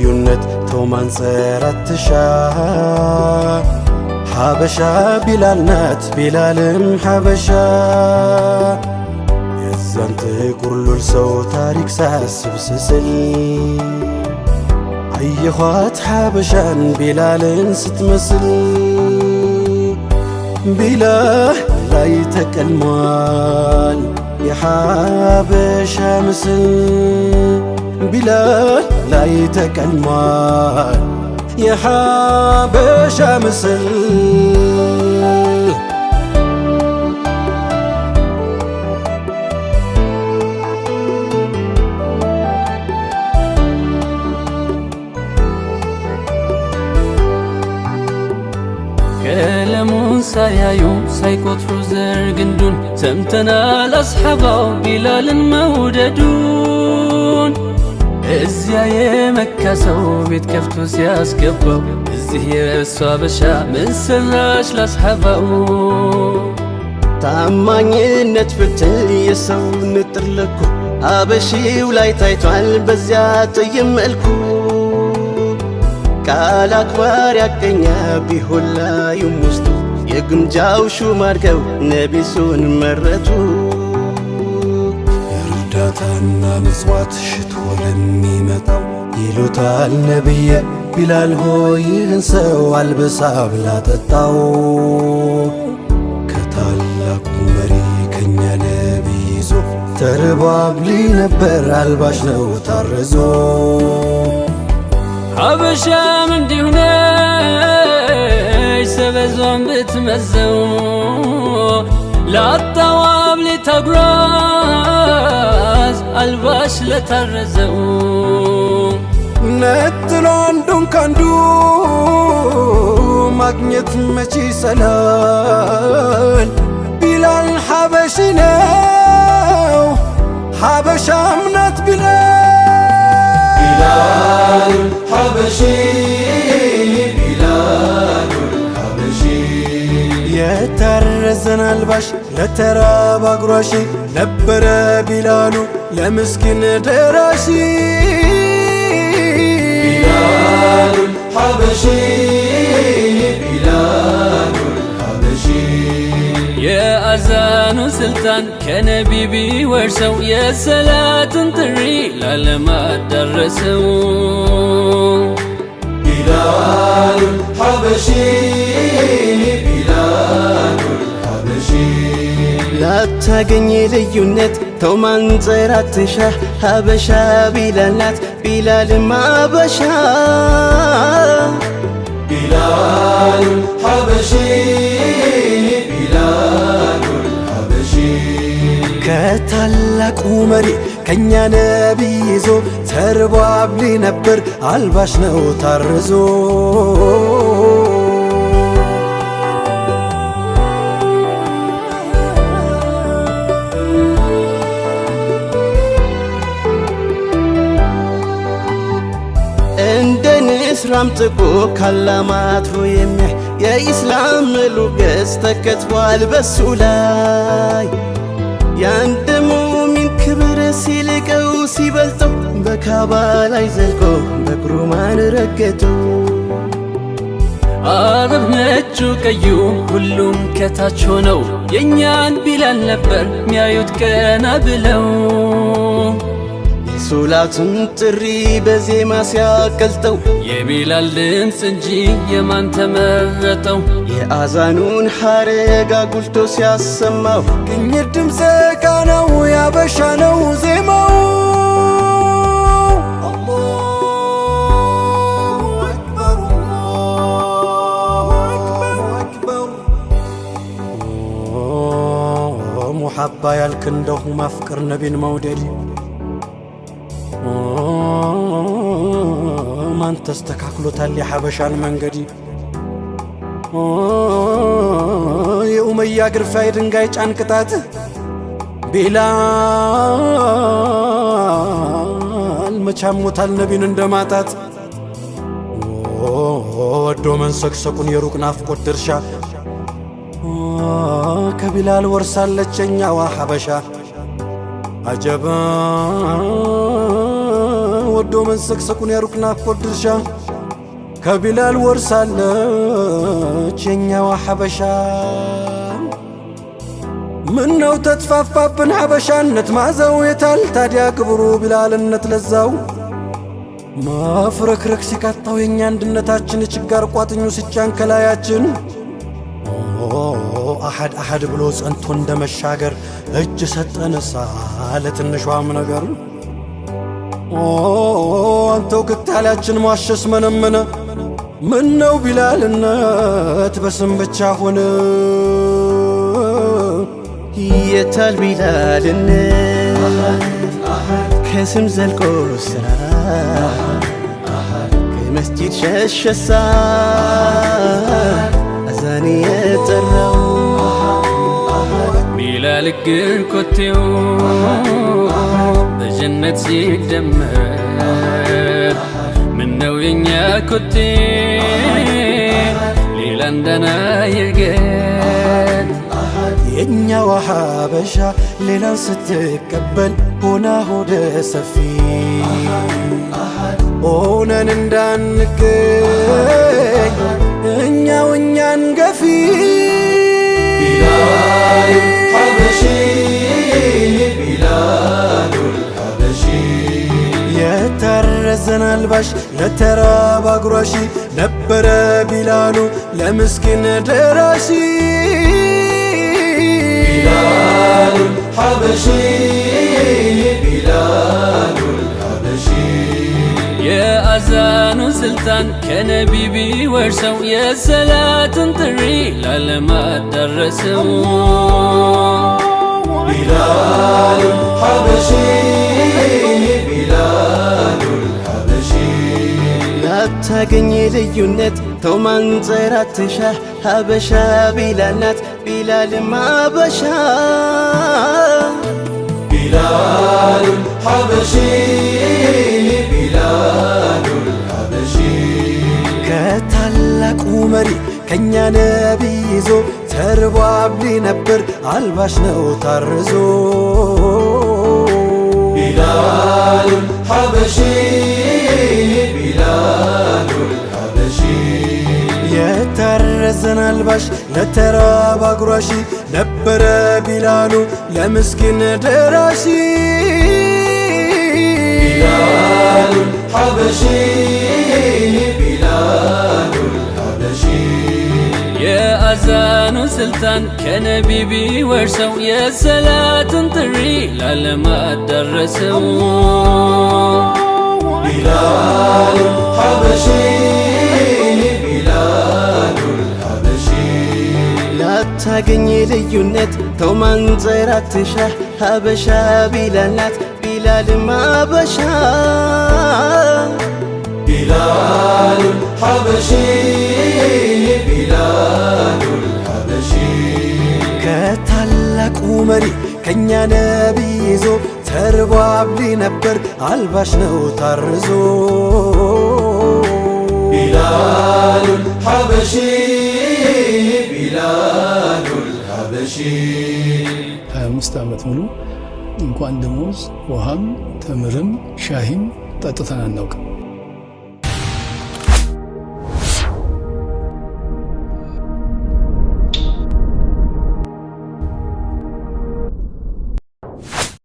ልዩነት ተው ማንጸር አትሻ። ሐበሻ ቢላል ናት ቢላልም ሐበሻ። የዛን ጥቁር ሉል ሰው ታሪክ ሳስብ ስስል አየኋት ሐበሻን ቢላልን ስትመስል። ቢላል ላይ ተቀልሟል የሐበሻ ምስል፣ ቢላል ላይ ተቀልሟል የሐበሻ ምስል። ቀለሙን ሳያዩ ሳይቆጥሩ ዘር ግንዱን ሰምተናል አስሐባው ቢላልን መውደዱን። እዚያ የመካ ሰው ቤት ከፍቶ ሲያስገባው እዚህ የእሱ አበሻ ምን ሰራሽ ላስሐባው? ታማኝነት ፍትል የሰው ንጥር ልኩ አበሺው ላይ ታይቷል በዚያ ጥይም መልኩ። ቃል አክባሪ ያገኛ ቢሆን ላዩም ውስጡ የግምጃው ሹም አድርገው ነቢሱን መረጡ። እርዳታና ምጽዋት ሽቶ ለሚመጣው ይሉታል ነብየ ቢላል ሆይ ይህን ሰው አልብሳ ብላ ጠጣው። ከታላቁ መሪ ከኛ ነቢይ ይዞ ተርቧብሊ ነበር አልባሽ ነው ታርዞ። ሐበሻም እንዲሁ ነች ሰበዟን ብትመዘው ላጣው አብሊ ታጉራዝ አልባሽ ለታረዘው። ነጥሎ አንዱን ካንዱ ማግኘት መች ይሰላል? ቢላል ሐበሺ ነው ሐበሻም ናት ቢላል። ቢላል ሐበሺ፣ ቢላል ሐበሺ። የታረዘን አልባሽ ለተራበ አጉራሽ ነበረ ቢላሉ ለምስኪን ደራሽ። ቢላል ሐበሺ፣ ቢላል ሐበሺ። የአዛኑን ስልጣን ከነቢ ቢወርሰው የሰላትን ጥሪ ላለም አዳረሰው። ቢላል ሐበሺ፣ ቢላል ሐበሺ። ላታገኝ ልዩነት ተው ማንጸር አትሻ ሀበሻ ቢላል ናት ቢላልም አበሻ። ቢላል ሐበሺ፣ ቢላል ሐበሺ። ከታላቁ መሪ ከኛ ነቢይ ይዞ ተርቦ አብሊ ነበር አልባሽ ነው ታርዞ። እንደ ንስራም ጥቁ ካላማትሮ የሚያይ የኢስላም ምሉ ገጽ ተከትቧል በሱ ላይ። የአንድ ሙሚን ክብር ሲልቀው ሲበልጠው በካባ ላይ ዘልቆ በእግሩ ማን ረገጠው? አረብ ነጩ ቀዩ ሁሉም ከታች ሆነው የእኛን ቢላል ነበር ሚያዩት ቀና ብለው። የሶላቱን ጥሪ በዜማ ሲያቀልጠው የቢላል ድምፅ እንጂ የማን ተመረጠው? የአዛኑን ሐረግ አጉልቶ ሲያሰማው ቅኝት ድምፀ ቃናው ያበሻ ነው ዜማው። አላሁ አክበር፣ አላሁ አክበር። ሙሐባ ያልክ እንደሁ ማፍቀር ነቢን መውደድ ማን ተስተካክሎታል የሐበሻን መንገድ? የኡመያ ግርፋ የድንጋይ ጫን ቅጣት ቢላል መቻሞታል ነቢን እንደማጣት። ወዶ መንሰቅሰቁን የሩቅ ናፍቆት ድርሻ ከቢላል ወርሳለች የኛዋ ሐበሻ። አጀባ ወዶ መንሰቅሰቁን ያሩቅ ናፍቆት ድርሻ ከቢላል ወርሳለች የኛዋ ሐበሻ። ምነው ተጥፋፋብን ሐበሻነት ማዘው የታል ታዲያ ክብሩ ቢላልነት ለዛው ማፍረክረክ ሲቃጣው የእኛ አንድነታችን የችጋር ቋጥኙ ሲጫን ከላያችን አሐድ አሐድ ብሎ ጸንቶ እንደ መሻገር እጅ ሰጠንሳ ለትንሿም ነገር አንተው ክታላችን ሟሸስ መነመነ ምነው ቢላልነት በስም ብቻ ሆነ። የታል ቢላልነት ከስም ዘልቆ ስራ ከመስጂድ ሸሸሳ አዛን የጠራው ቢላል እግር ኮቴው በጀነት ሲደመር ምነው የኛ ኮቴ ሌላ እንደና ይርገጥ። የኛዋ ሐበሻ ሌላን ስትቀበል ሆና ሆደ ሰፊ ሆነን እንዳንገኝ እኛው እኛን ገፊ። ቢላል ሐበሺ፣ ቢላሉል ሐበሺ፣ የታረዘን አልባሽ ለተራበ አጉራሺ ነበረ ቢላሉ ለምስኪን ደራሺ። ቢላሉል ሐበሺ፣ ቢላሉል ሐበሺ፣ የአዛኑን ስልጣን ከነቢ ቢወርሰው የሰላትን ጥሪ ለዓለም አዳረሰው። ቢላሉል ሐበሺ፣ ቢላሉል ሐበሺ፣ ላታገኝ ልዩነት ተው ማንጸራት ትሻ ሀበሻ ቢላል ናት ቢላልም አበሻ። ቢላሉል ሐበሺ፣ ቢላሉል ሐበሺ፣ ከታላቁ መሪ ከእኛ ነቢይ ይዞ ተርቦ አብሊ ነበር አልባሽ ነው ታርዞ። ቢላሉል ሐበሺ፣ ቢላሉል ሐበሺ፣ የታረዘን አልባሽ ለተራበ አጉራሺ ነበረ ቢላሉ ለምስኪን ደራሺ። ቢላሉል ሐበሺ፣ ቢላሉል ሐበሺ፣ የአዛኑን ስልጣን ከነቢ ቢወርሰው የሰላትን ጥሪ ለዓለም አዳረሰው። ቢላሉል ሐበሺ፣ ቢላሉል ሐበሺ፣ ላታገኝ ልዩነት ተው ማንጸራት ትሻ ሀበሻ ቢላል ናት ቢላልም አበሻ። ቢላሉል ሐበሺ፣ ቢላሉል ሐበሺ፣ ከታላቁ መሪ ከእኛ ነቢይ ይዞ ተርቦ አብሊ ነበር አልባሽ ነው ታርዞ። ቢላሉል ሐበሺ፣ ቢላሉል ሐበሺ። 25 ዓመት ሙሉ እንኳን ደሞዝ ውሃም ተምርም ሻሂም ጠጥተን አናውቅም።